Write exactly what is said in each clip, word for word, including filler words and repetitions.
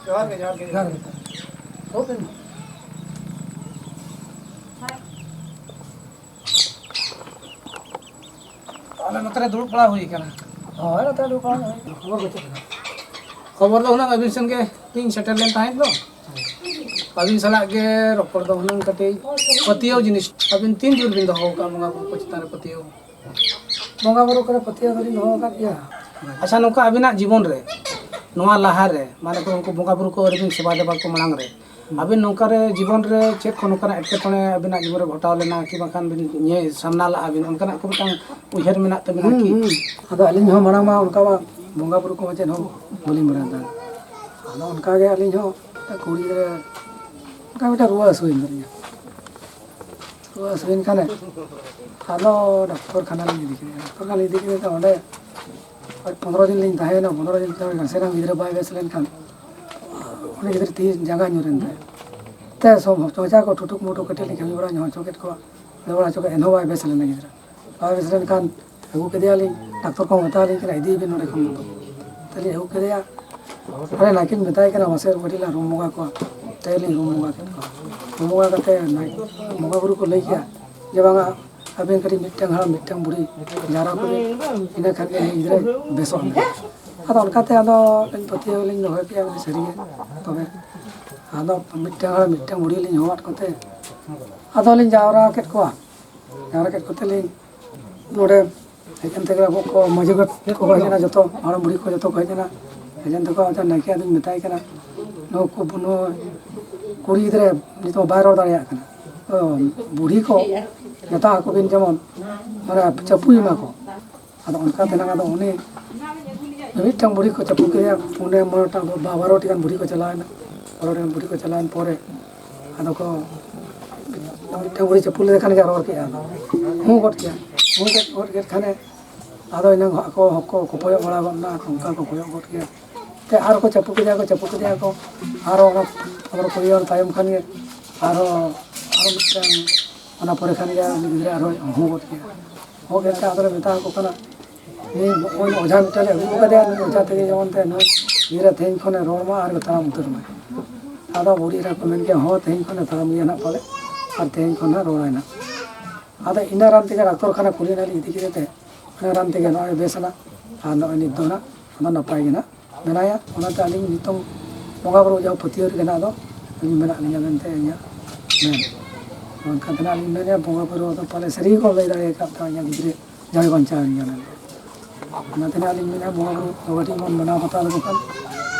ᱡᱚᱦᱟᱨ ᱜᱮ, ᱡᱚᱦᱟᱨ ᱜᱮ᱾ ᱡᱚᱦᱟᱨ ᱜᱮ᱾ ᱦᱳᱭ᱾ ᱟᱞᱮ ᱱᱚᱛᱮ ᱨᱮ ᱫᱩᱲᱩᱵ ᱵᱟᱲᱟ ᱦᱩᱭ ᱠᱟᱱᱟ᱾ ᱦᱳᱭ, ᱱᱚᱛᱮ ᱨᱮ ᱫᱩᱲᱩᱵ ᱵᱟᱲᱟ ᱦᱩᱭ ᱠᱟᱱᱟ᱾ ᱠᱷᱚᱵᱚᱨ ᱫᱚ ᱪᱮᱫ ᱠᱟᱱᱟ? ᱠᱷᱚᱵᱚᱨ ᱫᱚ ᱦᱩᱱᱟᱹᱝ ᱟᱹᱵᱤᱱ ᱥᱮᱱ ᱜᱮ ᱞᱤᱧ ᱥᱮᱴᱮᱨ ᱞᱮᱱ ᱛᱟᱦᱮᱸᱫ ᱫᱚ᱾ ᱟᱹᱵᱤᱱ ᱥᱟᱞᱟᱜ ᱜᱮ ᱨᱚᱯᱚᱲ ᱫᱚ ᱦᱩᱱᱟᱹᱝ ᱠᱟᱹᱴᱤᱡ ᱯᱟᱹᱛᱭᱟᱹᱣ ᱡᱤᱱᱤᱥ, ᱟᱹᱵᱤᱱ ᱛᱤᱱ ᱡᱳᱨ ᱵᱤᱱ ᱫᱚᱦᱚ ᱟᱠᱟᱫᱼᱟ ᱵᱚᱸᱜᱟ ᱵᱩᱨᱩ ᱠᱚ ᱪᱮᱛᱟᱱ ᱨᱮ ᱯᱟᱹᱛᱭᱟᱹᱣ? ᱵᱚᱸᱜᱟ ᱵᱩᱨᱩ ᱠᱚᱨᱮ ᱯᱟᱹᱛᱭᱟᱹᱣ ᱫᱚᱞᱤᱧ ᱫᱚᱦᱚ ᱟᱠᱟᱫ ᱜᱮᱭᱟ᱾ ᱟᱪᱪᱷᱟ, ᱱᱚᱝᱠᱟ ᱟᱹᱵᱤᱱᱟᱜ ᱡᱤᱵᱚᱱ ᱨᱮ, ᱱᱚᱣᱟ ᱞᱟᱦᱟ ᱨᱮ, ᱢᱟᱱᱮ ᱠᱚ ᱩᱱᱠᱩ ᱵᱚᱸᱜᱟ ᱵᱩᱨᱩ ᱠᱚ ᱟᱹᱣᱨᱤ ᱵᱤᱱ ᱥᱮᱵᱟ ᱫᱮᱵᱟ ᱠᱚ ᱢᱟᱲᱟᱝ ᱨᱮ, ᱟᱹᱵᱤᱱ ᱱᱚᱝᱠᱟ ᱨᱮ ᱡᱤᱵᱚᱱ ᱨᱮ ᱪᱮᱫ ᱠᱚ ᱱᱚᱝᱠᱟᱱᱟᱜ ᱮᱴᱠᱮᱴᱚᱬᱮ ᱟᱹᱵᱤᱱᱟᱜ ᱡᱤᱵᱚᱱ ᱨᱮ ᱜᱷᱚᱴᱟᱣ ᱞᱮᱱᱟ ᱠᱤ ᱵᱟᱝᱠᱷᱟᱱ ᱵᱤᱱ ᱤᱭᱟᱹ ᱥᱟᱢᱱᱟ ᱞᱟᱜᱼᱟ ᱵᱤᱱ, ᱚᱱᱠᱟᱱᱟᱜ ᱠᱚ ᱢᱤᱫᱴᱟᱝ ᱩᱭᱦᱟᱹᱨ ᱢᱮᱱᱟᱜ ᱛᱟᱹᱵᱤᱱᱟ ᱦᱩᱸ, ᱠᱤ? ᱦᱩᱸ᱾ ᱟᱫᱚ ᱟᱹᱞᱤᱧ ᱦᱚᱸ ᱢᱟᱲᱟᱝ ᱢᱟ ᱚᱱᱠᱟ ᱢᱟ ᱵᱚᱸᱜᱟ ᱵᱩᱨᱩ ᱠᱚᱦᱚᱸ ᱪᱮᱫ ᱦᱚᱸ ᱵᱟᱹᱞᱤᱧ ᱵᱟᱲᱟᱭ ᱛᱟᱦᱮᱸᱫ᱾ ᱟᱫᱚ ᱚᱱᱠᱟ ᱜᱮ ᱟᱹᱞᱤᱧ ᱦᱚᱸ ᱠᱩᱲᱤ ᱜᱤᱫᱽᱨᱟᱹ ᱚᱱᱠᱟ ᱢᱤᱫᱴᱟᱝ ᱨᱩᱣᱟᱹ ᱦᱟᱹᱥᱩᱭᱮᱱ ᱛᱟᱹᱞᱤᱧᱟ᱾ ᱨᱩᱣᱟᱹ ᱦᱟᱹᱥᱩᱭᱮᱱ ᱠᱷᱟᱱᱮ, ᱟᱫᱚ ᱰᱟᱠᱛᱚᱨ ᱠᱷᱟᱱᱟ ᱞᱤᱧ ᱤᱫᱤ ᱠᱮᱫᱮᱭᱟ᱾ ᱰᱟᱠᱛᱚᱨ ᱠᱷᱟᱱᱟ ᱞᱤᱧ ᱤᱫᱤ ᱠᱮᱫᱮ ᱛᱮ ᱚᱸᱰᱮ ᱯᱚᱱᱨᱚ ᱫᱤᱱ ᱞᱤᱧ ᱛᱟᱦᱮᱸᱭᱮᱱᱟ᱾ ᱯᱚᱱᱨᱚ ᱫᱤᱱ ᱛᱟᱭᱚᱢ ᱱᱟᱥᱮᱱᱟᱜ ᱜᱤᱫᱽᱨᱟᱹ ᱵᱟᱭ ᱵᱮᱥ ᱞᱮᱱᱠᱷᱟᱱ ᱩᱱᱤ ᱜᱤᱫᱽᱨᱟᱹ ᱛᱤ ᱡᱟᱸᱜᱟ ᱧᱩᱨᱮᱱ ᱛᱟᱭᱟ᱾ ᱛᱮ ᱥᱚᱵ ᱪᱚᱪᱟ ᱠᱚ ᱴᱩᱴᱩᱠ ᱢᱩᱴᱩᱠ ᱠᱟᱹᱴᱤᱡ ᱞᱤᱧ ᱠᱟᱹᱢᱤ ᱵᱟᱲᱟ ᱧᱚᱜ ᱦᱚᱪᱚ ᱠᱮᱫ ᱠᱚᱣᱟ, ᱠᱟᱹᱢᱤ ᱵᱟᱲᱟ ᱦᱚᱪᱚ ᱠᱮᱫ, ᱮᱱᱦᱚᱸ ᱵᱟᱭ ᱵᱮᱥ ᱞᱮᱱᱟ ᱜᱤᱫᱽᱨᱟᱹ᱾ ᱵᱟᱭ ᱵᱮᱥ ᱞᱮᱱᱠᱷᱟᱱ ᱟᱹᱜᱩ ᱠᱮᱫᱮᱭᱟᱞᱤᱧ, ᱰᱟᱠᱛᱚᱨ ᱠᱚ ᱢᱮᱛᱟᱞᱤᱧ ᱠᱟᱱᱟ, "ᱤᱫᱤᱭᱮ ᱵᱤᱱ ᱱᱚᱰᱮ ᱠᱷᱚᱱ ᱫᱚ᱾" ᱛᱟᱦᱞᱮ ᱟᱹᱜᱩ ᱠᱮᱫᱮᱭᱟ᱾ ᱚᱸᱰᱮ ᱱᱟᱭᱠᱮᱧ ᱢᱮᱛᱟᱭ ᱠᱟᱱᱟ, "ᱢᱟᱥᱮ ᱠᱟᱹᱴᱤᱡ ᱞᱟᱝ ᱨᱩᱢ ᱵᱚᱸᱜᱟ ᱠᱚᱣᱟ᱾" ᱛᱮᱞᱤᱧ ᱨᱩᱢ ᱵᱚᱸᱜᱟ ᱠᱮᱫ ᱠᱚᱣᱟ᱾ ᱨᱩᱢ ᱵᱚᱸᱜᱟ ᱠᱟᱛᱮ ᱱᱟᱭ-, ᱵᱚᱸᱜᱟ ᱵᱩᱨᱩ ᱠᱚ ᱞᱟᱹᱭ ᱠᱮᱜᱼᱟ ᱡᱮ, "ᱵᱟᱝᱟ, ᱟᱵᱮᱱ ᱠᱟᱹᱴᱤᱡ ᱢᱤᱫᱴᱟᱝ ᱦᱟᱲᱟᱢ ᱢᱤᱫᱴᱟᱝ ᱵᱩᱲᱦᱤ ᱡᱟᱣᱨᱟ ᱠᱚᱵᱮᱱ, ᱤᱱᱟᱹ ᱠᱷᱟᱱ ᱜᱮ ᱩᱱᱤ ᱜᱤᱫᱽᱨᱟᱹᱭ ᱵᱮᱥᱚᱜᱼᱟ᱾" ᱟᱫᱚ ᱚᱱᱠᱟᱛᱮ ᱟᱫᱚ ᱟᱹᱞᱤᱧ ᱯᱟᱹᱛᱭᱟᱹᱣ ᱞᱤᱧ ᱫᱚᱦᱚ ᱠᱮᱜᱼᱟ, ᱩᱱᱤ ᱥᱟᱹᱨᱤᱜᱮ᱾ ᱛᱚᱵᱮ ᱟᱫᱚ ᱢᱤᱫᱴᱟᱝ ᱦᱟᱲᱟᱢ ᱢᱤᱫᱴᱟᱝ ᱵᱩᱲᱦᱤ ᱞᱤᱧ ᱦᱚᱦᱚᱣᱟᱫ ᱠᱚᱛᱮ ᱟᱫᱚ ᱞᱤᱧ ᱡᱟᱣᱨᱟ ᱠᱮᱫ ᱠᱚᱣᱟ᱾ ᱡᱟᱣᱨᱟ ᱠᱮᱫ ᱠᱚᱛᱮ ᱞᱤᱧ ᱱᱚᱰᱮ ᱦᱮᱡ ᱮᱱ ᱛᱮᱜᱮ ᱟᱵᱚ ᱠᱚ ᱢᱟᱹᱡᱷᱤ ᱜᱚᱰ ᱠᱚ ᱦᱮᱡ ᱮᱱᱟ, ᱡᱚᱛᱚ ᱦᱟᱲᱟᱢ ᱵᱩᱲᱦᱤ ᱠᱚ ᱡᱚᱛᱚ ᱠᱚ ᱦᱮᱡ ᱮᱱᱟ᱾ ᱦᱮᱡ ᱮᱱ ᱛᱮᱠᱚ ᱟᱫᱚ ᱱᱟᱭᱠᱮ ᱟᱫᱚᱧ ᱢᱮᱛᱟᱭ ᱠᱟᱱᱟ, "ᱱᱩᱠᱩ, ᱱᱩᱭ ᱠᱩᱲᱤ ᱜᱤᱫᱽᱨᱟᱹ ᱱᱤᱛᱚᱜ ᱵᱟᱭ ᱨᱚᱲ ᱫᱟᱲᱮᱭᱟᱜ ᱠᱟᱱᱟ, ᱛᱚ ᱵᱩᱲᱦᱤ ᱠᱚ ᱢᱮᱛᱟ ᱟᱠᱚ ᱵᱤᱱ ᱡᱮᱢᱚᱱ ᱢᱟᱱᱮ ᱪᱟᱹᱯᱩᱭ ᱮᱢᱟ ᱠᱚ᱾" ᱟᱫᱚ ᱚᱱᱠᱟ ᱛᱮᱱᱟᱜ ᱟᱫᱚ ᱩᱱᱤ ᱢᱤᱫᱴᱟᱝ ᱵᱩᱲᱦᱤ ᱠᱚ ᱪᱟᱹᱯᱩ ᱠᱮᱫᱮᱭᱟ, ᱯᱩᱱᱮ ᱢᱚᱬᱮ ᱴᱟᱝ ᱵᱟ-, ᱵᱟᱨᱚ ᱴᱤ ᱜᱟᱱ ᱵᱩᱲᱦᱤ ᱠᱚ ᱪᱟᱞᱟᱣᱮᱱᱟ᱾ ᱵᱟᱨᱚ ᱴᱤ ᱜᱟᱱ ᱵᱩᱲᱦᱤ ᱠᱚ ᱪᱟᱞᱟᱣᱮᱱ ᱯᱚᱨᱮ ᱟᱫᱚ ᱠᱚ ᱢᱤᱫᱴᱟᱝ ᱵᱩᱲᱦᱤ ᱪᱟᱹᱯᱩ ᱞᱮᱫᱮ ᱠᱷᱟᱱ ᱜᱮ ᱨᱚᱲ ᱠᱮᱫᱼᱟ, ᱟᱫᱚ ᱦᱩᱸ ᱜᱚᱫ ᱠᱮᱫᱼᱟ᱾ ᱦᱩᱸ ᱜᱚᱫ, ᱜᱚᱫ ᱠᱮᱫ ᱠᱷᱟᱱᱮ ᱟᱫᱚ ᱤᱱᱟᱹ ᱟᱠᱚ ᱦᱚᱸᱠᱚ ᱠᱚᱯᱚᱭᱚᱜ ᱵᱟᱲᱟ ᱜᱚᱫ ᱮᱱᱟ, ᱚᱱᱠᱟ ᱠᱚ ᱠᱚᱭᱚᱜ ᱜᱚᱫ ᱠᱮᱫᱼᱟ᱾ ᱛᱮ ᱟᱨ ᱠᱚ ᱪᱟᱹᱯᱩ ᱠᱮᱫᱮᱭᱟ ᱠᱚ, ᱪᱟᱹᱯᱩ ᱠᱮᱫᱮᱭᱟ ᱠᱚ, ᱟᱨᱚ ᱚᱱᱟ ᱯᱚᱱᱨᱚ ᱠᱩᱲᱤ ᱦᱚᱲ ᱛᱟᱭᱚᱢ ᱠᱷᱟᱱ ᱜᱮ ᱟᱨᱚ, ᱟᱨᱚ ᱢᱤᱫᱴᱟᱝ, ᱚᱱᱟ ᱯᱚᱨᱮ ᱠᱷᱟᱱ ᱜᱮ ᱩᱱᱤ ᱜᱤᱫᱽᱨᱟᱹ ᱟᱨᱦᱚᱸᱭ ᱦᱚᱦᱚ ᱜᱚᱫ ᱠᱮᱫᱼᱟ᱾ ᱦᱚᱦᱚ ᱠᱮᱫ ᱠᱷᱟᱱ ᱟᱫᱚᱞᱮ ᱢᱮᱛᱟ ᱟᱠᱚ ᱠᱟᱱᱟ, ᱱᱩᱭ ᱱᱚᱜᱼᱚᱭ ᱚᱡᱷᱟ ᱢᱤᱫᱴᱟᱝ ᱞᱮ ᱟᱹᱜᱩ ᱟᱠᱟᱫᱮᱭᱟ, ᱱᱩᱭ ᱚᱡᱷᱟ ᱛᱮᱜᱮ ᱡᱮᱢᱚᱱ ᱛᱮ ᱱᱩᱭ ᱜᱤᱫᱽᱨᱟᱹ ᱛᱮᱦᱮᱧ ᱠᱷᱚᱱᱮ ᱨᱚᱲ ᱢᱟ ᱟᱨ ᱛᱟᱲᱟᱢ ᱩᱛᱟᱹᱨ ᱢᱟᱭ᱾ ᱟᱫᱚ ᱵᱩᱰᱷᱤ ᱮᱨᱟ ᱠᱚ ᱢᱮᱱ ᱠᱮᱫᱟ, "ᱦᱚᱸ, ᱛᱮᱦᱮᱧ ᱠᱷᱚᱱᱮ ᱛᱟᱲᱟᱢ ᱜᱮᱭᱟ ᱱᱟᱜ ᱯᱟᱞᱮ, ᱟᱨ ᱛᱮᱦᱮᱧ ᱠᱷᱚᱱ ᱦᱟᱸᱜ ᱨᱚᱲᱟᱭ ᱱᱟᱜ᱾" ᱟᱫᱚ ᱤᱱᱟᱹ ᱨᱟᱱ ᱛᱮᱜᱮ ᱰᱟᱠᱛᱚᱨ ᱠᱷᱟᱱᱟ ᱠᱩᱞᱤ ᱱᱟᱜ ᱞᱤᱧ ᱤᱫᱤ ᱠᱮᱫᱮ ᱛᱮ, ᱤᱱᱟᱹ ᱨᱟᱱ ᱛᱮᱜᱮ ᱱᱚᱜᱼᱚᱭ ᱵᱮᱥ ᱮᱱᱟ, ᱟᱨ ᱱᱚᱜᱼᱚᱭ ᱱᱤᱛ ᱫᱚ ᱱᱟᱜ ᱟᱫᱚ ᱱᱟᱯᱟᱭ ᱜᱮ ᱱᱟᱜ ᱢᱮᱱᱟᱭᱟ᱾ ᱚᱱᱟᱛᱮ ᱟᱹᱞᱤᱧ ᱱᱤᱛᱚᱝ ᱵᱚᱸᱜᱟ ᱵᱩᱨᱩ ᱡᱟᱦᱟᱸ ᱯᱟᱹᱛᱭᱟᱹᱣ ᱨᱮᱜᱮ ᱱᱟᱜ ᱫᱚ ᱟᱹᱞᱤᱧ ᱢᱮᱱᱟᱜ ᱞᱤᱧᱟ ᱢᱮᱱᱛᱮ ᱤᱧᱟᱹᱜ ᱢᱮᱱ᱾ ᱚᱱᱠᱟ ᱛᱮ ᱱᱟᱜ ᱞᱤᱧ ᱢᱮᱱᱮᱫᱼᱟ, ᱵᱚᱸᱜᱟ ᱵᱩᱨᱩ ᱫᱚ ᱯᱟᱞᱮ ᱥᱟᱹᱨᱤ ᱜᱮᱠᱚ ᱞᱟᱹᱭ ᱫᱟᱲᱮ ᱟᱠᱟᱫ ᱛᱟᱭᱟ, ᱤᱧᱟᱹᱜ ᱜᱤᱫᱽᱨᱟᱹ ᱡᱟᱦᱟᱸᱭ ᱵᱟᱧᱪᱟᱣ ᱮᱱ ᱜᱮᱭᱟ ᱢᱮᱱᱛᱮ᱾ ᱚᱱᱟ ᱛᱮ ᱱᱟᱜ ᱞᱤᱧ ᱢᱮᱱᱮᱫᱼᱟ, ᱵᱚᱸᱜᱟ ᱵᱩᱨᱩ ᱠᱚ ᱠᱟᱹᱴᱤᱡ ᱵᱚᱱ ᱢᱟᱱᱟᱣ ᱵᱟᱛᱟᱣ ᱞᱮᱠᱚ ᱠᱷᱟᱱ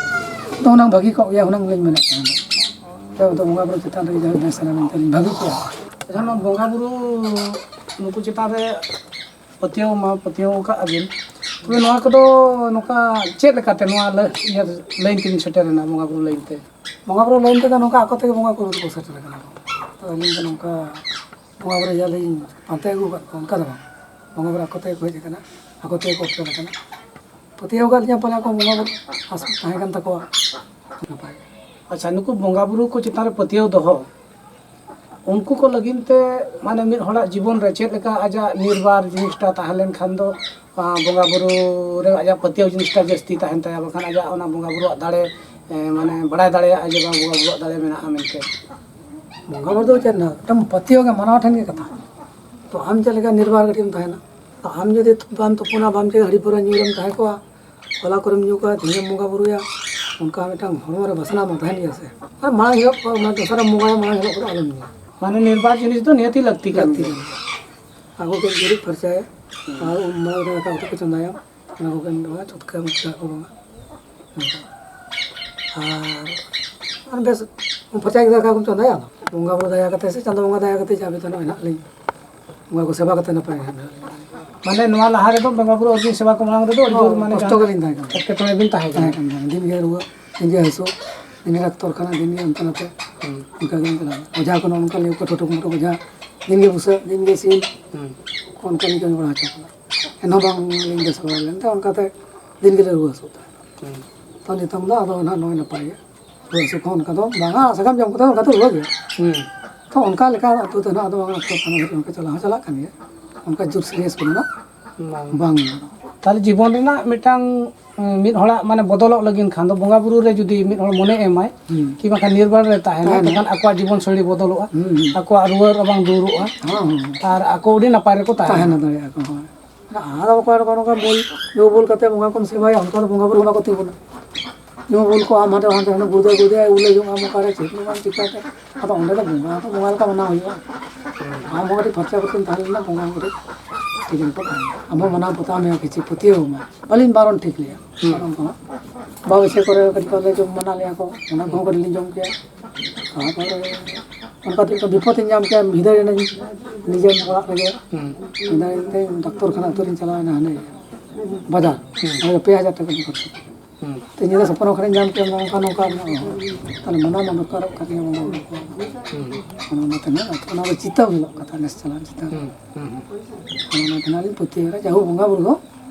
ᱫᱚ ᱦᱩᱱᱟᱹᱝ ᱵᱷᱟᱹᱜᱤ ᱠᱚᱜ ᱜᱮᱭᱟ ᱦᱩᱱᱟᱹᱝ ᱞᱤᱧ ᱢᱮᱱᱮᱫ ᱛᱟᱦᱮᱸᱫ᱾ ᱛᱚ ᱟᱫᱚ ᱵᱚᱸᱜᱟ ᱵᱩᱨᱩ ᱪᱮᱛᱟᱱ ᱨᱮᱜᱮ ᱡᱟᱦᱟᱸ ᱵᱮᱥ ᱮᱱᱟ ᱢᱮᱱᱛᱮ ᱞᱤᱧ ᱵᱷᱟᱹᱵᱤ ᱠᱮᱜᱼᱟ᱾ ᱟᱪᱪᱷᱟ, ᱱᱚᱣᱟ ᱵᱚᱸᱜᱟ ᱵᱩᱨᱩ ᱱᱩᱠᱩ ᱪᱮᱛᱟᱱ ᱨᱮ ᱯᱟᱹᱛᱭᱟᱹᱣ ᱢᱟ ᱯᱟᱹᱛᱭᱟᱹᱣ ᱟᱠᱟᱫ ᱟᱹᱵᱤᱱ, ᱛᱚᱵᱮ ᱱᱚᱣᱟ ᱠᱚᱫᱚ ᱱᱚᱝᱠᱟ ᱪᱮᱫ ᱞᱮᱠᱟᱛᱮ ᱱᱚᱣᱟ ᱞᱟᱹ-, ᱤᱭᱟᱹ ᱞᱟᱹᱭᱤᱱ ᱛᱮᱵᱤᱱ ᱥᱮᱴᱮᱨᱮᱱᱟ, ᱵᱚᱸᱜᱟ ᱵᱩᱨᱩ ᱞᱟᱹᱭᱤᱱ ᱛᱮ? ᱵᱚᱸᱜᱟ ᱵᱩᱨᱩ ᱞᱟᱹᱭᱤᱱ ᱛᱮᱫᱚ ᱱᱚᱝᱠᱟ ᱟᱠᱚ ᱛᱮᱜᱮ ᱵᱚᱸᱜᱟ ᱵᱩᱨᱩ ᱫᱚᱠᱚ ᱥᱮᱴᱮᱨ ᱟᱠᱟᱱᱟ ᱠᱚ᱾ ᱛᱚ ᱟᱹᱞᱤᱧ ᱫᱚ ᱱᱚᱝᱠᱟ ᱵᱚᱸᱜᱟ ᱵᱩᱨᱩ ᱤᱭᱟᱹ ᱞᱤᱧ ᱯᱟᱱᱛᱮ ᱟᱹᱜᱩ ᱟᱠᱟᱫ ᱠᱚᱣᱟ, ᱚᱱᱠᱟ ᱫᱚ ᱵᱟᱝ᱾ ᱵᱚᱸᱜᱟ ᱵᱩᱨᱩ ᱟᱠᱚ ᱛᱮᱜᱮ ᱠᱚ ᱦᱮᱡ ᱟᱠᱟᱱᱟ, ᱟᱠᱚ ᱛᱮᱜᱮ ᱠᱚ ᱥᱮᱴᱮᱨ ᱟᱠᱟᱱᱟ᱾ ᱯᱟᱹᱛᱭᱟᱹᱣ ᱟᱠᱟᱫ ᱞᱤᱧᱟ ᱯᱟᱞᱮ ᱟᱠᱚ ᱵᱚᱸᱜᱟ ᱵᱩᱨᱩ ᱟᱥ ᱛᱟᱦᱮᱸ ᱠᱟᱱ ᱛᱟᱠᱚᱣᱟ᱾ ᱱᱟᱯᱟᱭ᱾ ᱟᱪᱪᱷᱟ, ᱱᱩᱠᱩ ᱵᱚᱸᱜᱟ ᱵᱩᱨᱩ ᱠᱚ ᱪᱮᱛᱟᱱ ᱨᱮ ᱯᱟᱹᱛᱭᱟᱹᱣ ᱫᱚᱦᱚ, ᱩᱱᱠᱩ ᱠᱚ ᱞᱟᱹᱜᱤᱫ ᱛᱮ ᱢᱟᱱᱮ ᱢᱤᱫ ᱦᱚᱲᱟᱜ ᱡᱤᱵᱚᱱ ᱨᱮ ᱪᱮᱫ ᱞᱮᱠᱟ ᱟᱡᱟᱜ ᱱᱤᱨᱵᱟᱨ ᱡᱤᱱᱤᱥᱴᱟ ᱛᱟᱦᱮᱸ ᱞᱮᱱᱠᱷᱟᱱ ᱫᱚ, ᱟᱸ, ᱵᱚᱸᱜᱟ ᱵᱩᱨᱩ ᱨᱮ ᱟᱡᱟᱜ ᱯᱟᱹᱛᱭᱟᱹᱣ ᱡᱤᱱᱤᱥᱴᱟ ᱡᱟᱹᱥᱛᱤ ᱛᱟᱦᱮᱱ ᱛᱟᱭᱟ, ᱵᱟᱠᱷᱟᱱ ᱟᱡᱟᱜ ᱚᱱᱟ ᱵᱚᱸᱜᱟ ᱵᱩᱨᱩᱣᱟᱜ ᱫᱟᱲᱮ, ᱮ, ᱢᱟᱱᱮ ᱵᱟᱲᱟᱭ ᱫᱟᱲᱮᱭᱟᱜᱼᱟ ᱡᱮ ᱵᱟᱝ ᱵᱚᱸᱜᱟ ᱵᱩᱨᱩᱣᱟᱜ ᱫᱟᱲᱮ ᱢᱮᱱᱟᱜᱼᱟ ᱢᱮᱱᱛᱮ᱾ ᱵᱚᱸᱜᱟ ᱵᱩᱨᱩ ᱫᱚ ᱪᱮᱫ ᱱᱟ, ᱢᱤᱫᱴᱟᱝ ᱯᱟᱹᱛᱭᱟᱹᱣ ᱜᱮ ᱢᱟᱱᱟᱣ ᱴᱷᱮᱱ ᱜᱮ ᱠᱟᱛᱷᱟ᱾ ᱛᱚ ᱟᱢ ᱪᱮᱫ ᱞᱮᱠᱟ ᱱᱤᱨᱵᱟᱨ ᱠᱟᱹᱴᱤᱡ ᱮᱢ ᱛᱟᱦᱮᱱᱟ, ᱛᱚ ᱟᱢ ᱡᱩᱫᱤ ᱵᱟᱢ ᱛᱩᱯᱩᱱᱟ, ᱵᱟᱢ ᱪᱮᱫ, ᱦᱟᱺᱰᱤ ᱯᱟᱹᱣᱨᱟᱹ ᱧᱩ ᱨᱮᱢ ᱛᱟᱦᱮᱸ ᱠᱚᱜᱼᱟ, ᱠᱚᱞᱟ ᱠᱚᱨᱮᱢ ᱧᱩ ᱠᱟᱜᱼᱟ, ᱛᱮᱦᱮᱧᱮᱢ ᱵᱚᱸᱜᱟ ᱵᱩᱨᱩᱭᱟ, ᱚᱱᱠᱟ ᱢᱤᱫᱴᱟᱝ ᱦᱚᱲᱢᱚ ᱨᱮ ᱵᱟᱥᱱᱟ ᱢᱟ ᱛᱟᱦᱮᱱ ᱜᱮᱭᱟ ᱥᱮ᱾ ᱟᱨ ᱢᱟᱲᱟᱝ ᱦᱤᱞᱳᱜ ᱠᱚ, ᱢᱟᱱᱮ ᱫᱚᱥᱟᱨ ᱵᱚᱸᱜᱟᱭᱟ, ᱢᱟᱲᱟᱝ ᱦᱤᱞᱳᱜ ᱠᱚᱫᱚ ᱟᱞᱚᱢ ᱧᱩᱭᱟ᱾ ᱢᱟᱱᱮ ᱱᱤᱨᱵᱟᱨ ᱡᱤᱱᱤᱥ ᱫᱚ ᱱᱤᱦᱟᱹᱛᱤ ᱞᱟᱹᱠᱛᱤ ᱠᱟᱱ ᱞᱟᱹᱠᱛᱤ ᱜᱮᱭᱟ᱾ ᱠᱟᱱ ᱜᱮᱭᱟ᱾ ᱟᱵᱚ ᱠᱚ ᱜᱩᱨᱤᱡ ᱯᱷᱟᱨᱪᱟᱭᱟ, ᱦᱩᱸ᱾ ᱟᱨ ᱩᱢ ᱢᱟᱲᱟᱝ ᱨᱮ ᱫᱟᱠᱟ ᱩᱛᱩ ᱠᱚ ᱪᱚᱸᱫᱟᱭᱟ, ᱚᱱᱟ ᱠᱚᱜᱮ ᱱᱚᱣᱟ ᱪᱷᱩᱛᱠᱟ ᱢᱩᱛᱠᱟ ᱠᱚ ᱵᱟᱝᱟ᱾ ᱚᱱᱠᱟ᱾ ᱟᱨ, ᱟᱨ ᱵᱮᱥ ᱩᱢ ᱯᱷᱟᱨᱪᱟ ᱠᱟᱛᱮ ᱫᱟᱠᱟ ᱠᱚᱢ ᱪᱚᱸᱫᱟᱭᱟ, ᱵᱚᱸᱜᱟ ᱵᱩᱨᱩ ᱫᱟᱭᱟ ᱠᱟᱛᱮ ᱥᱮ ᱪᱟᱸᱫᱚ ᱵᱚᱸᱜᱟ ᱫᱟᱭᱟ ᱠᱟᱛᱮ ᱡᱟ ᱵᱮᱛᱚᱱ ᱢᱮᱱᱟᱜ ᱞᱤᱧ, ᱵᱚᱸᱜᱟ ᱠᱚ ᱥᱮᱵᱟ ᱠᱟᱛᱮ ᱱᱟᱯᱟᱭ ᱜᱮ ᱦᱟᱸᱜ ᱢᱮᱱᱟᱜ ᱞᱤᱧᱟ᱾ ᱢᱟᱱᱮ ᱱᱚᱣᱟ ᱞᱟᱦᱟ ᱨᱮᱫᱚ ᱵᱚᱸᱜᱟ ᱵᱩᱨᱩ ᱟᱹᱵᱤᱱ ᱥᱮᱵᱟ ᱠᱚ ᱢᱟᱲᱟᱝ ᱨᱮᱫᱚ ᱟᱹᱰᱤ ᱡᱳᱨ ᱦᱚᱸ, ᱢᱟᱱᱮ ᱠᱚᱥᱴᱚ ᱡᱟᱦᱟᱸ ᱜᱮᱞᱤᱧ ᱛᱟᱦᱮᱸ ᱠᱟᱱᱟ᱾ ᱮᱴᱠᱮᱴᱚᱬᱮ ᱵᱤᱱ ᱛᱟᱦᱮᱸ ᱠᱟᱱᱟ᱾ ᱛᱟᱦᱮᱸ ᱠᱟᱱ ᱜᱮᱭᱟ᱾ ᱫᱤᱱ ᱜᱮ ᱨᱩᱣᱟᱹ, ᱫᱤᱱ ᱜᱮ ᱦᱟᱹᱥᱩ, ᱦᱩᱸ᱾ ᱚᱱᱠᱟ ᱜᱮᱞᱤᱧ ᱪᱟᱞᱟᱜᱼᱟ᱾ ᱚᱡᱷᱟ ᱠᱚ ᱱᱚᱜᱼᱚ ᱱᱚᱝᱠᱟ ᱞᱟᱹᱭ ᱠᱚ ᱴᱷᱩᱴᱩ ᱢᱩᱴᱩ ᱚᱡᱷᱟ, ᱫᱤᱱ ᱜᱮ ᱵᱩᱥᱟᱹᱜ, ᱫᱤᱱ ᱜᱮ ᱥᱤᱢ, ᱦᱩᱸ᱾ ᱚᱱᱠᱟ ᱞᱤᱧ ᱠᱟᱹᱢᱤ ᱵᱟᱲᱟ ᱦᱚᱪᱚ ᱠᱟᱱᱟ᱾ ᱮᱱᱦᱚᱸ ᱵᱟᱝ ᱞᱤᱧ ᱵᱮᱥ ᱵᱟᱲᱟ ᱞᱮᱱᱛᱮ ᱚᱱᱠᱟᱛᱮ ᱫᱤᱱ ᱜᱮᱞᱮ ᱨᱩᱣᱟᱹ ᱦᱟᱹᱥᱩᱜ ᱛᱟᱦᱮᱸᱫ᱾ ᱦᱩᱸ᱾ ᱛᱚ ᱱᱤᱛᱚᱝ ᱫᱚ ᱟᱫᱚ ᱱᱟᱦᱟᱜ ᱱᱚᱜᱼᱚᱭ ᱱᱟᱯᱟᱭ ᱜᱮ᱾ ᱨᱩᱣᱟᱹ ᱦᱟᱹᱥᱩ ᱠᱚᱦᱚᱸ ᱚᱱᱠᱟ ᱫᱚ ᱵᱟᱝᱟ, ᱥᱟᱠᱟᱢ ᱡᱚᱢ ᱠᱟᱛᱮ ᱚᱱᱠᱟ ᱫᱚ ᱨᱩᱣᱟᱹ ᱜᱮ᱾ ᱦᱩᱸ᱾ ᱛᱚ ᱚᱱᱠᱟ ᱞᱮᱠᱟ ᱟᱹᱛᱩ ᱛᱮ ᱱᱟᱦᱟᱜ ᱟᱫᱚ ᱵᱟᱝᱟ, ᱰᱟᱠᱛᱚᱨ ᱠᱷᱟᱱᱟ ᱫᱷᱟᱹᱵᱤᱡ ᱚᱱᱠᱟ ᱪᱟᱞᱟᱣ ᱦᱚᱸ ᱪᱟᱞᱟᱜ ᱠᱟᱱ ᱜᱮᱭᱟ᱾ ᱚᱱᱠᱟ ᱡᱳᱨ serious ᱠᱚᱫᱚ ᱱᱟᱦᱟᱜ ᱵᱟᱝ᱾ ᱵᱟᱝ᱾ ᱛᱟᱦᱚᱞᱮ ᱡᱤᱵᱚᱱ ᱨᱮᱱᱟᱜ ᱢᱤᱫᱴᱟᱝ, ᱩᱸ, ᱢᱤᱫ ᱦᱚᱲᱟᱜ ᱢᱟᱱᱮ ᱵᱚᱫᱚᱞᱚᱜ ᱞᱟᱹᱜᱤᱫ ᱠᱷᱟᱱ ᱫᱚ, ᱵᱚᱸᱜᱟ ᱵᱩᱨᱩ ᱨᱮ ᱡᱩᱫᱤ ᱢᱤᱫ ᱦᱚᱲ ᱢᱚᱱᱮ ᱮᱢᱟᱭ, ᱦᱩᱸ᱾ ᱠᱤ ᱵᱟᱝᱠᱷᱟᱱ ᱱᱤᱨᱵᱟᱬ ᱨᱮ ᱛᱟᱦᱮᱱᱟ, ᱛᱟᱦᱮᱱᱟ᱾ ᱛᱚᱠᱷᱟᱱ ᱟᱠᱚᱣᱟᱜ ᱡᱤᱵᱚᱱ ᱥᱳᱭᱞᱤ ᱵᱚᱫᱚᱞᱚᱜᱼᱟ, ᱦᱩᱸ, ᱦᱩᱸ᱾ ᱟᱠᱚᱣᱟᱜ ᱨᱩᱣᱟᱹ ᱨᱟᱵᱟᱝ ᱫᱩᱨᱚᱜᱼᱟ᱾ ᱦᱚᱸ, ᱦᱚᱸ᱾ ᱟᱨ ᱟᱠᱚ ᱟᱹᱰᱤ ᱱᱟᱯᱟᱭ ᱨᱮᱠᱚ ᱛᱟᱦᱮᱱᱟ᱾ ᱛᱟᱦᱮᱱᱟ ᱫᱟᱲᱮᱭᱟᱜᱼᱟ ᱠᱚ, ᱦᱳᱭ᱾ ᱟᱨ ᱚᱠᱚᱭ ᱱᱚᱝᱠᱟ ᱱᱚᱝᱠᱟ ᱵᱩᱞ, ᱧᱩ ᱵᱩᱞ ᱠᱟᱛᱮ ᱵᱚᱸᱜᱟ ᱠᱚᱢ ᱥᱮᱵᱟᱭᱟ, ᱚᱱᱠᱟ ᱫᱚ ᱵᱚᱸᱜᱟ ᱵᱩᱨᱩ ᱵᱟᱠᱚ ᱛᱤᱸᱜᱩᱱᱟ᱾ ᱧᱩ ᱵᱩᱞ ᱠᱚ ᱟᱢ ᱦᱟᱸᱰᱮ ᱦᱟᱸᱰᱮ ᱦᱟᱸᱰᱮ ᱜᱩᱲᱫᱟᱹ ᱜᱩᱲᱫᱟᱹ ᱩᱞᱟᱹ ᱡᱚᱝ ᱟᱢ ᱚᱠᱟᱨᱮ ᱪᱮᱫ ᱦᱚᱸ ᱵᱟᱝ ᱪᱤᱠᱟᱹᱛᱮ᱾ ᱟᱫᱚ ᱚᱸᱰᱮ ᱫᱚ ᱵᱚᱸᱜᱟ ᱫᱚ ᱵᱚᱸᱜᱟ ᱞᱮᱠᱟ ᱢᱟᱱᱟᱣ ᱦᱩᱭᱩᱜᱼᱟ᱾ ᱟᱢ ᱦᱚᱸ ᱠᱟᱹᱴᱤᱡ ᱯᱷᱟᱨᱪᱟ ᱯᱷᱟᱹᱨᱪᱤᱢ ᱛᱟᱦᱮᱸ ᱞᱮᱱᱟ, ᱵᱚᱸᱜᱟ ᱦᱚᱸ ᱠᱟᱹᱴᱤᱡ ᱴᱷᱤᱠ ᱜᱮᱠᱚ ᱛᱟᱦᱮᱱᱟ᱾ ᱟᱢ ᱦᱚᱸ ᱢᱟᱱᱟᱣ ᱵᱟᱛᱟᱣ ᱢᱮᱭᱟ ᱠᱤᱪᱷᱩ ᱯᱟᱹᱛᱭᱟᱹᱣ ᱢᱟ᱾ ᱵᱟᱹᱞᱤᱧ ᱵᱟᱨᱚᱱ ᱴᱷᱤᱠ ᱞᱮᱭᱟ᱾ ᱦᱩᱸ᱾ ᱵᱟᱨᱚᱱ ᱠᱚ ᱦᱟᱸᱜ᱾ ᱵᱟᱵᱟ ᱤᱥᱟᱹ ᱠᱚᱨᱮ ᱠᱟᱹᱴᱤᱡ ᱠᱚ ᱞᱟᱹᱭ ᱡᱚᱢ ᱢᱟᱱᱟ ᱞᱮᱭᱟ ᱠᱚ, ᱚᱱᱟ ᱠᱚᱦᱚᱸ ᱠᱟᱹᱴᱤᱡ ᱞᱤᱧ ᱡᱚᱢ ᱠᱮᱭᱟ᱾ ᱛᱟᱨᱯᱚᱨᱮ ᱚᱱᱠᱟ ᱛᱮ ᱵᱤᱯᱚᱫ ᱤᱧ ᱧᱟᱢ ᱠᱮᱭᱟ, ᱵᱷᱤᱸᱫᱟᱹᱲ ᱮᱱᱟᱹᱧ ᱱᱤᱡᱮᱨ ᱚᱲᱟᱜ ᱨᱮᱜᱮ᱾ ᱦᱩᱸ᱾ ᱵᱷᱤᱸᱫᱟᱹᱲ ᱮᱱᱛᱮ ᱰᱟᱠᱛᱚᱨ ᱠᱷᱟᱱᱟ ᱩᱛᱟᱹᱨᱤᱧ ᱪᱟᱞᱟᱣ ᱮᱱᱟ ᱦᱟᱱᱮ ᱦᱩᱸ᱾ ᱵᱟᱡᱟᱨ᱾ ᱦᱩᱸ᱾ ᱚᱸᱰᱮ ᱫᱚ ᱯᱮ ᱦᱟᱡᱟᱨ ᱴᱟᱠᱟ ᱠᱚ ᱠᱷᱚᱨᱪᱟ᱾ ᱦᱩᱸ᱾ ᱛᱮ ᱧᱤᱫᱟᱹ ᱥᱚᱯᱱᱚ ᱠᱷᱟᱱᱤᱧ ᱧᱟᱢ ᱠᱮᱫᱟ, ᱱᱚᱝᱠᱟ ᱱᱚᱝᱠᱟ ᱢᱮᱱᱟᱜᱼᱟ᱾ ᱛᱟᱦᱞᱮ ᱢᱟᱱᱟᱣ ᱢᱟ ᱫᱚᱨᱠᱟᱨᱚᱜ ᱠᱟᱱ ᱜᱮᱭᱟ ᱵᱚᱸᱜᱟ ᱵᱩᱨᱩ ᱠᱚ᱾ ᱦᱩᱸ᱾ ᱚᱱᱟ ᱛᱮ ᱱᱟᱜ ᱚᱱᱟ ᱫᱚ ᱪᱤᱛᱟᱹᱣ ᱧᱮᱞᱚᱜ ᱠᱟᱛᱷᱟ ᱱᱮᱥ ᱪᱟᱞᱟᱣ ᱪᱤᱛᱟᱹᱣ᱾ ᱦᱩᱸ, ᱦᱩᱸ, ᱦᱩᱸ᱾ ᱚᱱᱟ ᱛᱮ ᱱᱟᱜ ᱞᱤᱧ ᱯᱟᱹᱛᱭᱟᱹᱣ ᱮᱱᱟ, ᱡᱟᱭᱦᱳᱠ ᱵᱚᱸᱜᱟ ᱵᱩᱨᱩ ᱫᱚ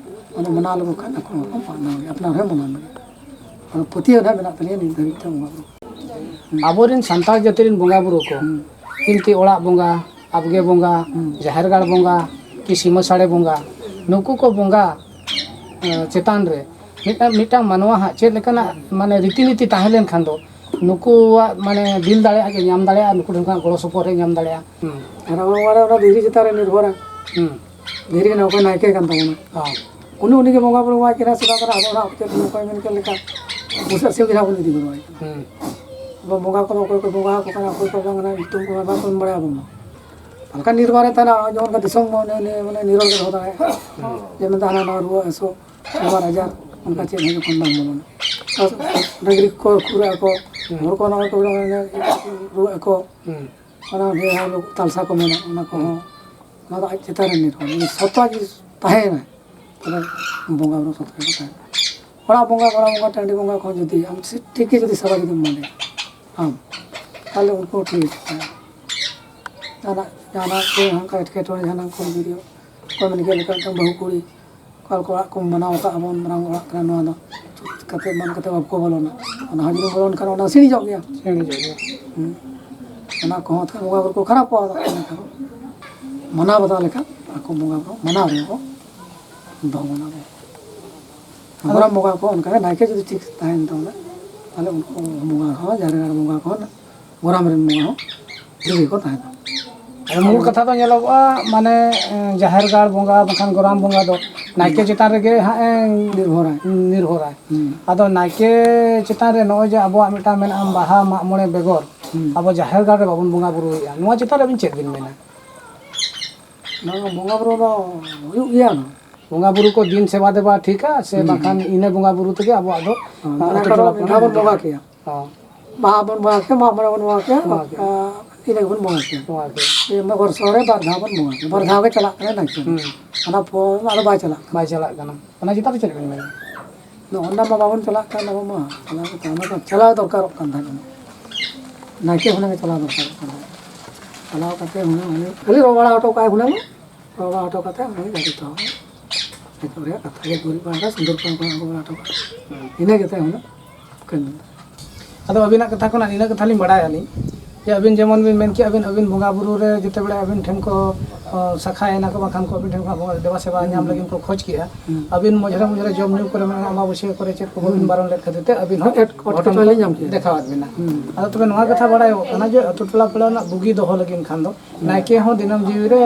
ᱚᱱᱟ ᱢᱟᱱᱟᱣ ᱞᱮᱠᱚ ᱠᱷᱟᱱ ᱟᱠᱚ ᱦᱚᱸᱠᱚ ᱢᱟᱱᱟᱣ ᱜᱮᱭᱟ, ᱟᱯᱱᱟᱨ ᱦᱚᱸ ᱢᱟᱱᱟᱣ ᱞᱟᱹᱜᱤᱫ᱾ ᱚᱱᱟ ᱯᱟᱹᱛᱭᱟᱹᱣ ᱱᱟᱜ ᱢᱮᱱᱟᱜ ᱛᱟᱹᱞᱤᱧᱟ ᱱᱤᱛ ᱫᱷᱟᱹᱵᱤᱡ ᱛᱮ ᱵᱚᱸᱜᱟ ᱵᱩᱨᱩ᱾ ᱦᱩᱸ᱾ ᱟᱵᱚᱨᱮᱱ ᱥᱟᱱᱛᱟᱲ ᱡᱟᱹᱛᱤ ᱨᱮᱱ ᱵᱚᱸᱜᱟ ᱵᱩᱨᱩ ᱠᱚ, ᱦᱩᱸ᱾ ᱠᱤᱱᱛᱩ ᱚᱲᱟᱜ ᱵᱚᱸᱜᱟ, ᱟᱵᱜᱮ ᱵᱚᱸᱜᱟ, ᱦᱩᱸ᱾ ᱡᱟᱦᱮᱨ ᱜᱟᱲ ᱵᱚᱸᱜᱟ, ᱠᱤ ᱥᱤᱢᱟᱹ ᱥᱟᱲᱮ ᱵᱚᱸᱜᱟ, ᱱᱩᱠᱩ ᱠᱚ ᱵᱚᱸᱜᱟ ᱮᱸ, ᱪᱮᱛᱟᱱ ᱨᱮ ᱢᱤᱫᱴᱟᱝ, ᱢᱤᱫᱴᱟᱝ ᱢᱟᱱᱣᱟ ᱦᱟᱸᱜ ᱪᱮᱫ ᱞᱮᱠᱟᱱᱟᱜ ᱢᱟᱱᱮ ᱨᱤᱛᱤ ᱱᱤᱛᱤ ᱛᱟᱦᱮᱸ ᱞᱮᱱᱠᱷᱟᱱ ᱫᱚ ᱱᱩᱠᱩᱣᱟᱜ ᱢᱟᱱᱮ ᱫᱤᱞ ᱫᱟᱲᱮᱭᱟᱜ ᱜᱮ ᱧᱟᱢ ᱫᱟᱲᱮᱭᱟᱜᱼᱟ, ᱱᱩᱠᱩ ᱴᱷᱮᱱ ᱠᱷᱚᱱᱟᱜ ᱜᱚᱲᱚ ᱥᱚᱯᱚᱦᱚᱫ ᱮ ᱧᱟᱢ ᱫᱟᱲᱮᱭᱟᱜᱼᱟ᱾ ᱦᱩᱸ᱾ ᱟᱨ ᱟᱵᱚ ᱱᱚᱣᱟ ᱨᱮ ᱚᱱᱟ ᱫᱷᱤᱨᱤ ᱪᱮᱛᱟᱱ ᱨᱮ ᱱᱤᱨᱵᱷᱚᱨᱟ᱾ ᱦᱩᱸ᱾ ᱫᱷᱤᱨᱤ ᱨᱮᱱ ᱚᱠᱚᱭ ᱱᱟᱭᱠᱮ ᱠᱟᱱ ᱛᱟᱵᱚᱱᱟ᱾ ᱦᱚᱸ᱾ ᱩᱱᱤ, ᱩᱱᱤ ᱜᱮ ᱵᱚᱸᱜᱟ ᱵᱩᱨᱩ ᱵᱟᱭ ᱠᱮᱫᱟ, ᱥᱮᱵᱟ ᱠᱟᱫᱟ, ᱟᱵᱚ ᱚᱲᱟᱜ ᱦᱚᱲ ᱪᱮᱫ ᱚᱠᱚᱭ ᱢᱮᱱ ᱠᱮᱫ ᱞᱮᱠᱟ ᱵᱩᱥᱟᱹᱜ ᱥᱤᱢ ᱜᱮ ᱱᱟᱦᱟᱜ ᱵᱚᱱ ᱤᱫᱤ ᱜᱚᱫ ᱟᱭ ᱠᱟᱱᱟ᱾ ᱦᱩᱸ᱾ ᱟᱵᱚ ᱵᱚᱸᱜᱟ ᱠᱚᱫᱚ ᱚᱠᱚᱭ ᱠᱚ ᱵᱚᱸᱜᱟ ᱟᱠᱚ ᱠᱟᱱᱟ, ᱚᱠᱚᱭ ᱠᱚ ᱵᱟᱝ ᱠᱟᱱᱟ, ᱧᱩᱛᱩᱢ ᱠᱚ ᱵᱟᱵᱚᱱ ᱵᱟᱲᱟᱭᱟ ᱟᱵᱚ ᱢᱟ᱾ ᱚᱱᱠᱟ ᱱᱤᱨᱵᱟᱨ ᱮ ᱛᱟᱦᱮᱱᱟ, ᱡᱮᱢᱚᱱ ᱚᱱᱠᱟ ᱫᱤᱥᱚᱢ ᱢᱟᱱᱮ, ᱢᱟᱱᱮ ᱱᱤᱨᱚᱲ ᱜᱮ ᱫᱚᱦᱚ ᱫᱟᱲᱮᱭᱟᱜᱼᱟ᱾ ᱦᱩᱸ᱾ ᱡᱮ ᱢᱮᱱᱛᱮ ᱦᱟᱱᱟ ᱱᱟᱣᱟ ᱨᱩᱣᱟᱹ ᱦᱟᱹᱥᱩ, ᱵᱮᱢᱟᱨ ᱟᱡᱟᱨ, ᱚᱱᱠᱟ ᱪᱮᱫ ᱦᱚᱸ ᱡᱚᱠᱷᱚᱱ ᱵᱟᱝ ᱵᱚᱞᱚᱱᱟ᱾ ᱟᱨ ᱰᱟᱹᱝᱨᱤ ᱠᱚ ᱠᱷᱩᱨᱟᱹᱜ ᱟᱠᱚ, ᱦᱩᱸ᱾ ᱦᱚᱲ ᱠᱚ ᱱᱚᱜᱼᱚᱭ ᱠᱚ ᱨᱩᱣᱟᱹᱜ ᱟᱠᱚ, ᱦᱩᱸ᱾ ᱚᱱᱟ ᱜᱮ ᱟᱨ ᱛᱟᱞᱥᱟ ᱠᱚ ᱢᱮᱱᱟ, ᱚᱱᱟ ᱠᱚᱦᱚᱸ, ᱦᱩᱸ᱾ ᱚᱱᱟ ᱫᱚ ᱟᱡ ᱪᱮᱛᱟᱱ ᱨᱮ ᱱᱤᱨᱵᱷᱚᱨ᱾ ᱡᱩᱫᱤ ᱥᱚᱛᱚ ᱡᱩᱫᱤ ᱛᱟᱦᱮᱸᱭᱮᱱᱟ, ᱛᱚᱵᱮ ᱵᱚᱸᱜᱟ ᱵᱩᱨᱩ ᱥᱚᱛᱚ ᱜᱮᱠᱚ ᱛᱟᱦᱮᱱᱟ᱾ ᱚᱲᱟᱜ ᱵᱚᱸᱜᱟ, ᱚᱲᱟᱜ ᱵᱚᱸᱜᱟ, ᱴᱟᱺᱰᱤ ᱵᱚᱸᱜᱟ ᱠᱚᱦᱚᱸ ᱡᱩᱫᱤ ᱟᱢ ᱥᱮ-, ᱴᱷᱤᱠ ᱜᱮ ᱡᱩᱫᱤ ᱥᱮᱵᱟ ᱡᱩᱫᱤᱢ ᱮᱢᱟᱫᱮᱭᱟ ᱟᱢ, ᱛᱟᱦᱚᱞᱮ ᱩᱱᱠᱩ ᱦᱚᱸ ᱴᱷᱤᱠ ᱜᱮᱠᱚ ᱛᱟᱦᱮᱱᱟ᱾ ᱡᱟᱦᱟᱱᱟᱜ, ᱡᱟᱦᱟᱱᱟᱜ ᱠᱚ ᱦᱟᱱᱠᱟ ᱮᱴᱠᱮᱴᱚᱬᱮ, ᱡᱟᱦᱟᱱᱟᱜ ᱠᱚ ᱵᱷᱤᱰᱤᱭᱳ, ᱚᱠᱚᱭ ᱢᱮᱱ ᱠᱮᱫ ᱞᱮᱠᱟ ᱢᱤᱫᱴᱟᱝ ᱵᱟᱹᱦᱩ ᱠᱩᱲᱤ, ᱚᱠᱟ ᱞᱮᱠᱟ ᱚᱲᱟᱜ ᱠᱚ ᱢᱟᱱᱟᱣ ᱟᱠᱟᱫ ᱟᱵᱚᱱ, ᱢᱟᱨᱟᱝ ᱚᱲᱟᱜ ᱠᱟᱱᱟ ᱱᱚᱣᱟ ᱫᱚ, ᱪᱷᱩᱛ ᱠᱟᱛᱮ ᱵᱟᱝ ᱠᱟᱛᱮ ᱵᱟᱠᱚ ᱵᱚᱞᱚᱱᱟ᱾ ᱚᱱᱟ ᱦᱚᱸ ᱡᱩᱫᱤ ᱵᱚᱞᱚᱱ ᱠᱷᱟᱱ ᱚᱱᱟ ᱥᱤᱬᱤᱡᱚᱜ ᱜᱮᱭᱟ᱾ ᱥᱤᱬᱤᱡᱚᱜ ᱜᱮᱭᱟ᱾ ᱦᱩᱸ᱾ ᱚᱱᱟ ᱠᱚᱦᱚᱸ ᱛᱟᱦᱚᱞᱮ ᱵᱚᱸᱜᱟ ᱵᱩᱨᱩ ᱠᱚ ᱠᱷᱟᱨᱟᱯᱚᱜᱼᱟ᱾ ᱢᱟᱱᱟᱣ ᱵᱟᱛᱟᱣ ᱞᱮᱠᱷᱟᱱ ᱟᱠᱚ ᱵᱚᱸᱜᱟ ᱵᱩᱨᱩ ᱢᱟᱱᱟᱣ ᱨᱮᱦᱚᱸ ᱠᱚ ᱫᱚᱦᱚ ᱵᱚᱱᱟ ᱵᱚ᱾ ᱜᱚᱨᱟᱢ ᱵᱚᱸᱜᱟ ᱠᱚ ᱚᱱᱠᱟ ᱜᱮ ᱱᱟᱭᱠᱮ ᱡᱩᱫᱤ ᱴᱷᱤᱠ ᱛᱟᱦᱮᱱ ᱛᱟᱵᱚᱱᱟ, ᱛᱟᱦᱚᱞᱮ ᱩᱱᱠᱩ ᱵᱚᱸᱜᱟ ᱦᱚᱸ, ᱡᱟᱦᱮᱨ ᱜᱟᱲ ᱵᱚᱸᱜᱟ ᱠᱚ, ᱜᱚᱨᱟᱢ ᱨᱮᱱ ᱵᱚᱸᱜᱟ ᱦᱚᱸ ᱴᱷᱤᱠ ᱜᱮᱠᱚ ᱛᱟᱦᱮᱱᱟ᱾ ᱟᱫᱚ ᱢᱩᱞ ᱠᱟᱛᱷᱟ ᱫᱚ ᱧᱮᱞᱚᱜᱚᱜᱼᱟ, ᱢᱟᱱᱮ ᱮ, ᱡᱟᱦᱮᱨ ᱜᱟᱲ ᱵᱚᱸᱜᱟ ᱵᱟᱠᱷᱟᱱ ᱜᱚᱨᱟᱢ ᱵᱚᱸᱜᱟ ᱫᱚ ᱱᱟᱭᱠᱮ ᱪᱮᱛᱟᱱ ᱨᱮᱜᱮ ᱦᱟᱸᱜ ᱮ ᱱᱤᱨᱵᱷᱚᱨᱟᱭ᱾ ᱱᱤᱨᱵᱷᱚᱨᱟᱭ᱾ ᱦᱩᱸ᱾ ᱟᱫᱚ ᱱᱟᱭᱠᱮ ᱪᱮᱛᱟᱱ ᱨᱮ ᱱᱚᱜᱼᱚᱭ ᱡᱮ ᱟᱵᱚᱣᱟᱜ ᱢᱤᱫᱴᱟᱝ ᱢᱮᱱᱟᱜᱼᱟ, ᱵᱟᱦᱟ ᱢᱟᱜ ᱢᱚᱬᱮ ᱵᱮᱜᱚᱨ ᱦᱩᱸ᱾ ᱟᱵᱚ ᱡᱟᱦᱮᱨ ᱜᱟᱲ ᱨᱮ ᱵᱟᱵᱚᱱ ᱵᱚᱸᱜᱟ ᱵᱩᱨᱩᱭᱮᱫᱼᱟ, ᱱᱚᱣᱟ ᱪᱮᱛᱟᱱ ᱨᱮ ᱟᱹᱵᱤᱱ ᱪᱮᱫ ᱵᱤᱱ ᱢᱮᱱᱟ? ᱱᱚᱣᱟ ᱵᱚᱸᱜᱟ ᱵᱩᱨᱩ ᱫᱚ ᱦᱩᱭᱩᱜ ᱜᱮᱭᱟ᱾ ᱱᱚᱣᱟ ᱵᱚᱸᱜᱟ ᱵᱩᱨᱩ ᱠᱚ ᱫᱤᱱ ᱥᱮᱵᱟ ᱫᱮᱵᱟ ᱴᱷᱤᱠᱟ ᱥᱮ ᱵᱟᱝᱠᱷᱟᱱ ᱤᱱᱟᱹ ᱵᱚᱸᱜᱟ ᱵᱩᱨᱩ ᱛᱮᱜᱮ ᱟᱵᱚᱣᱟᱜ ᱫᱚ ᱢᱟᱱᱮ ᱟᱹᱛᱩ ᱚᱠᱟ ᱫᱚ ᱴᱚᱞᱟ ᱢᱤᱫ ᱯᱟᱲᱟ ᱫᱷᱟᱣ ᱵᱚᱱ ᱵᱚᱱ ᱵᱚᱸᱜᱟ ᱠᱮᱭᱟ᱾ ᱦᱚᱸ, ᱵᱟᱦᱟ ᱵᱚᱱ ᱵᱚᱸᱜᱟ ᱠᱮᱭᱟ, ᱢᱟᱜ ᱢᱚᱬᱮ ᱵᱚᱱ ᱵᱚᱸᱜᱟ ᱠᱮᱭᱟ, ᱵᱚᱸᱜᱟ ᱠᱮᱭᱟ᱾ ᱟᱨ ᱤᱱᱟᱹ ᱜᱮᱵᱚᱱ ᱵᱚᱸᱜᱟ ᱠᱮᱭᱟ᱾ ᱵᱚᱸᱜᱟ ᱠᱮᱭᱟ᱾ ᱢᱤᱫ ᱵᱚᱨᱥᱚ ᱨᱮ ᱵᱟᱨ ᱫᱷᱟᱣ ᱵᱚᱱ ᱵᱚᱸᱜᱟ ᱠᱮᱭᱟ, ᱵᱟᱨ ᱫᱷᱟᱣ ᱜᱮ ᱪᱟᱞᱟᱜ ᱠᱟᱱᱟ ᱱᱟᱭᱠᱮ᱾ ᱦᱩᱸ᱾ ᱚᱱᱟ ᱯᱚᱨ ᱟᱫᱚ ᱵᱟᱭ ᱪᱟᱞᱟᱜ ᱠᱟᱱᱟ᱾ ᱵᱟᱭ ᱪᱟᱞᱟᱜ ᱠᱟᱱᱟ, ᱚᱱᱟ ᱪᱮᱛᱟᱱ ᱨᱮ ᱪᱮᱫ ᱵᱮᱱ ᱢᱮᱱᱟ? ᱟᱫᱚ ᱚᱱᱟ ᱢᱟ ᱵᱟᱵᱚᱱ ᱪᱟᱞᱟᱜ ᱠᱟᱱ ᱟᱵᱚ ᱢᱟ, ᱪᱟᱞᱟᱣ ᱠᱟᱛᱮ ᱚᱱᱟ ᱫᱚ ᱪᱟᱞᱟᱣ ᱫᱚᱨᱠᱟᱨᱚᱜ ᱠᱟᱱ ᱛᱟᱦᱮᱸᱫ᱾ ᱱᱟᱭᱠᱮ ᱦᱩᱱᱟᱹᱝ ᱮ ᱪᱟᱞᱟᱣ ᱫᱚᱨᱠᱟᱨᱚᱜ ᱠᱟᱱ ᱛᱟᱦᱮᱸᱫ᱾ ᱪᱟᱞᱟᱣ ᱠᱟᱛᱮ ᱦᱩᱱᱟᱹᱝ ᱩᱱᱤ ᱠᱷᱟᱹᱞᱤ ᱨᱚ ᱵᱟᱲᱟ ᱦᱚᱴᱚ ᱠᱟᱜᱼᱟᱭ ᱦᱩᱱᱟᱹᱝ᱾ ᱨᱚ ᱵᱟᱲᱟ ᱦᱚᱴᱚ ᱠᱟᱛᱮ ᱩᱱᱤ ᱜᱟᱹᱰᱤ ᱛᱮᱦᱚᱸ ᱦᱮᱡ ᱨᱮᱭᱟᱜ ᱠᱟᱛᱷᱟ ᱜᱮ, ᱜᱩᱨᱤᱡ ᱵᱟᱲᱟ ᱠᱟᱛᱮ ᱥᱤᱸᱫᱩᱨ ᱠᱚ ᱟᱬᱜᱚ ᱵᱟᱲᱟ ᱦᱚᱴᱚ ᱠᱟᱜᱼᱟ᱾ ᱤᱱᱟᱹ ᱜᱮ ᱛᱟᱭᱚᱢ ᱫᱚ ᱠᱟᱹᱢᱤ ᱫᱚ᱾ ᱟᱫᱚ ᱟᱹᱵᱤᱱᱟᱜ ᱠᱟᱛᱷᱟ ᱠᱷᱚᱱᱟᱜ ᱱᱤᱱᱟᱹ ᱠᱟᱛᱷᱟ ᱞᱤᱧ ᱵᱟᱲᱟᱭᱟ ᱟᱹᱞᱤᱧ ᱡᱮ ᱟᱹᱵᱤᱱ ᱡᱮᱢᱚᱱ ᱵᱤᱱ ᱢᱮᱱ ᱠᱮᱜᱼᱟ, ᱟᱹᱵᱤᱱ, ᱟᱹᱵᱤᱱ ᱵᱚᱸᱜᱟ ᱵᱩᱨᱩ ᱨᱮ ᱡᱮᱛᱮ ᱵᱮᱲᱟ ᱟᱹᱵᱤᱱ ᱴᱷᱮᱱ ᱠᱚ ᱚ, ᱥᱟᱠᱷᱟᱭᱮᱱᱟ ᱠᱚ, ᱵᱟᱝᱠᱷᱟᱱ ᱠᱚ ᱟᱹᱵᱤᱱ ᱴᱷᱮᱱ ᱠᱷᱚᱱᱟᱜ ᱵᱚᱸᱜᱟ ᱫᱮᱵᱟ ᱥᱮᱵᱟ ᱧᱟᱢ ᱞᱟᱹᱜᱤᱫ ᱠᱚ ᱠᱷᱚᱡᱽ ᱠᱮᱜᱼᱟ᱾ ᱟᱹᱵᱤᱱ ᱢᱚᱡᱽᱨᱮ ᱢᱚᱡᱽᱨᱮ ᱡᱚᱢ ᱧᱩ ᱠᱚᱨᱮ ᱢᱮᱱᱟᱜᱼᱟ, ᱟᱢᱟᱵᱟᱹᱥᱭᱟᱹ ᱠᱚᱨᱮ ᱪᱮᱫ ᱠᱚ ᱵᱟᱹᱵᱤᱱ ᱵᱟᱨᱚᱱ ᱞᱮᱫ ᱠᱷᱟᱹᱛᱤᱨ ᱛᱮ ᱟᱹᱵᱤᱱ ᱦᱚᱸ ᱮᱴ-, ᱮᱴᱠᱮᱴᱚᱬᱮ ᱧᱟᱢ ᱠᱮᱜᱼᱟ᱾ ᱫᱮᱠᱷᱟᱣᱟᱫ ᱵᱤᱱᱟ᱾ ᱟᱫᱚ ᱛᱚᱵᱮ ᱱᱚᱣᱟ ᱠᱟᱛᱷᱟ ᱵᱟᱲᱟᱭᱚᱜ ᱠᱟᱱᱟ ᱡᱮ ᱟᱹᱛᱩ ᱴᱚᱞᱟ ᱯᱟᱲᱟ ᱨᱮᱱᱟᱜ ᱵᱩᱜᱤ ᱫᱚᱦᱚ ᱞᱟᱹᱜᱤᱫ ᱠᱷᱟᱱ ᱫᱚ ᱱᱟᱭᱠᱮ ᱦᱚᱸ ᱫᱤᱱᱟᱹᱢ ᱡᱤᱣᱤ ᱨᱮ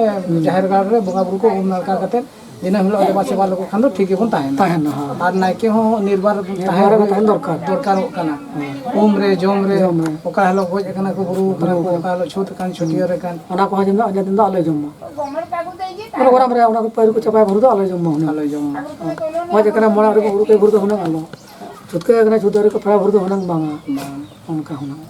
ᱡᱟᱦᱮᱨ ᱜᱟᱲ ᱨᱮ ᱵᱚᱸᱜᱟ ᱵᱩᱨᱩ ᱠᱚ ᱩᱢ ᱱᱟᱲᱠᱟ ᱠᱟᱛᱮ ᱫᱤᱱᱟᱹᱢ ᱦᱤᱞᱳᱜ ᱫᱮᱵᱟ ᱥᱮᱵᱟ ᱞᱮᱠᱚ ᱠᱷᱟᱱ ᱫᱚ ᱴᱷᱤᱠ ᱜᱮᱵᱚᱱ ᱛᱟᱦᱮᱱᱟ᱾ ᱛᱟᱦᱮᱱᱟ, ᱦᱮᱸ᱾ ᱟᱨ ᱱᱟᱭᱠᱮ ᱦᱚᱸ ᱱᱤᱨᱵᱟᱨ ᱛᱟᱦᱮᱸ ᱱᱤᱨᱵᱟᱨ ᱨᱮ ᱛᱟᱦᱮᱱ ᱫᱚᱨᱠᱟᱨ᱾ ᱫᱚᱨᱠᱟᱨᱚᱜ ᱠᱟᱱᱟ᱾ ᱩᱢ ᱨᱮ, ᱡᱚᱢ ᱨᱮ, ᱡᱚᱢ ᱨᱮ᱾ ᱚᱠᱟ ᱦᱤᱞᱳᱜ ᱜᱚᱡ ᱟᱠᱟᱱᱟ ᱠᱚ ᱵᱩᱨᱩ ᱠᱟᱱᱟ ᱠᱚ, ᱚᱠᱟ ᱦᱤᱞᱳᱜ ᱪᱷᱩᱛ ᱟᱠᱟᱱ, ᱪᱷᱟᱹᱴᱭᱟᱹᱨ ᱟᱠᱟᱱ᱾ ᱚᱱᱟ ᱠᱚᱦᱚᱸ ᱡᱮᱢᱚᱱ ᱟᱡᱟᱜ ᱫᱤᱱ ᱫᱚ ᱟᱞᱚᱭ ᱡᱚᱢ ᱢᱟ᱾ ᱚᱱᱟ ᱜᱚᱨᱟᱢ ᱨᱮ ᱚᱱᱟ ᱠᱚ ᱯᱟᱹᱣᱨᱟᱹ ᱠᱚ ᱪᱟᱵᱟᱭ ᱵᱷᱳᱨ ᱫᱚ ᱟᱞᱚᱭ ᱡᱚᱢ ᱢᱟ ᱦᱩᱱᱟᱹᱝ᱾ ᱟᱞᱚᱭ ᱡᱚᱢ ᱢᱟ᱾ ᱢᱚᱡᱽ ᱟᱠᱟᱱᱟ ᱢᱚᱲᱟ ᱨᱮ ᱵᱷᱳᱨ ᱠᱚ ᱵᱷᱳᱨ ᱫᱚ ᱦᱩᱱᱟᱹᱝ ᱟᱞᱚ᱾ ᱪᱷᱩᱛᱠᱟᱹ ᱟᱠᱟᱱᱟ ᱪᱷᱩᱛ ᱫᱟᱨᱮ ᱠᱚ ᱯᱷᱮᱲᱟ ᱵᱷᱳᱨ ᱫᱚ ᱦᱩᱱᱟᱹᱝ ᱵᱟᱝᱟ᱾ ᱚᱱᱠᱟ ᱦᱩᱱᱟᱹᱝ᱾